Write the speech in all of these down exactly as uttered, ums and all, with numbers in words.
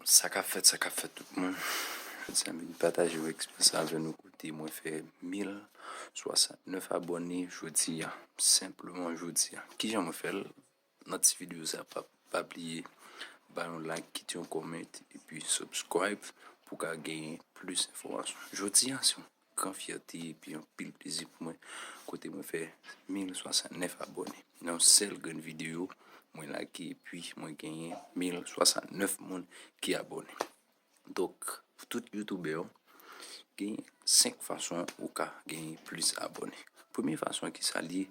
Sa k ap fèt, sa k ap fèt tout moun. Jodi a m vin pataje yon eksperyans avè nou kote mwen fè mil swasantnèf abòne jodi a. Senpleman jodi a. Kijan mwen fè l? Nan ti videyo sa, pa, pa bliye ba yon like, kite yon comment, epi subscribe pou ka genyen plis enfòmasyon. Jodi a, se yon gran fyète epi anpil plezi pou mwen, kote mwen fè mil swasantnèf abòne. Nan yon sèl grenn videyo, mwen lage epi mwen genyen mil swasantnèf moun ki abòne. Donk, pou tout youtubè, gen senk fason ou ka genyen plis abòne. Premye fason ki sa l ye,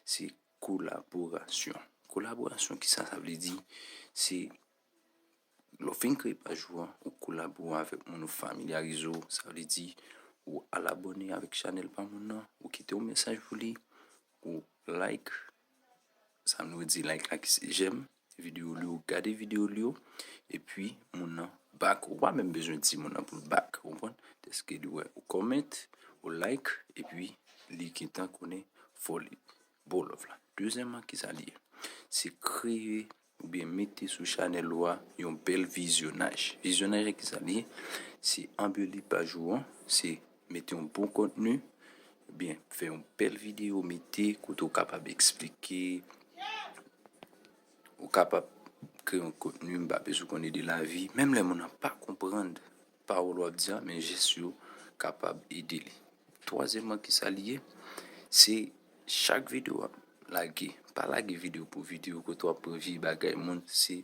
se kolaborasyon. Kolaborasyon, kisa sa vle di? Se lè w fin kreye paj ou an, ou kolabore avèk moun, ou familyarize w, sa vle di ou al abòne avèk chanèl pa moun nan, ou kite yon mesaj pou li, ou like, sa nou di like la ki se j'aime, videyo li yo, gade videyo li yo, epi moun nan back ou. Ou pa menm bezwen di moun nan pou l back, ou konprann? Dèske li wè ou comment, ou like, epi li gentan konnen fò li ba w love la. Dezyèmman, kisa li ye? Se kreye oubyen mete sou chanèl ou a yon bèl vizyonaj. Vizyonaj la, kisa li ye? Se anbeli paj ou an, se mete yon bon kontni, oubyen fè yon bèl videyo, mete kote ou kapab eksplike, ou kapab kreye yon kontni, m pa bezwen konnen de lavi. Menm lè moun nan pa konprann pawòl w ap di a, men jès yo kapab ede li. Twazyèmman, kisa li ye? Se chak videyo w ap lage, pa lage videyo pou videyo kote w ap pran vye bagay moun, se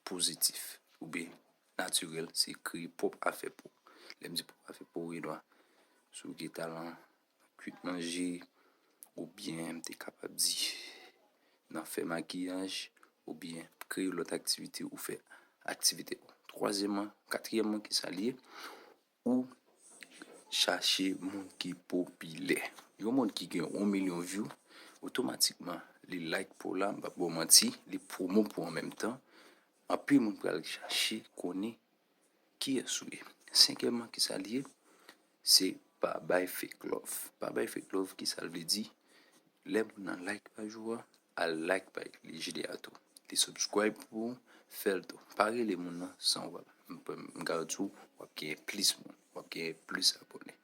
pozitif oubyen natirèl, se kreye pwòp afè pa w. Lè m di pwòp afè pa w, gen dwa si w gen talan nan kwit manje, oubyen m te kapab di nan fè makiyaj, oubyen kreye lòt aktivite ou fè aktivite pa w. Twazyèmman, katriyèmman, kisa li ye? Ou chache moun ki popilè. Yon moun ki gen yon milyon view, otomatikman, li like pa w la, m p ap ba w manti, li promo pa w an menm tan. Anpil moun pral chache konnen kiyès ou ye. Senkyèmman, kisa li ye? Se pa bay fake love. Pa bay fake love, kisa l vle di? Lè moun nan like paj ou a, al like paj li, jide a tou. Li subscribe pou ou, fè l tou. Pa rele moun nan san w pa, m, m, m garanti w, w ap genyen plis moun, w ap genyen plis abòne.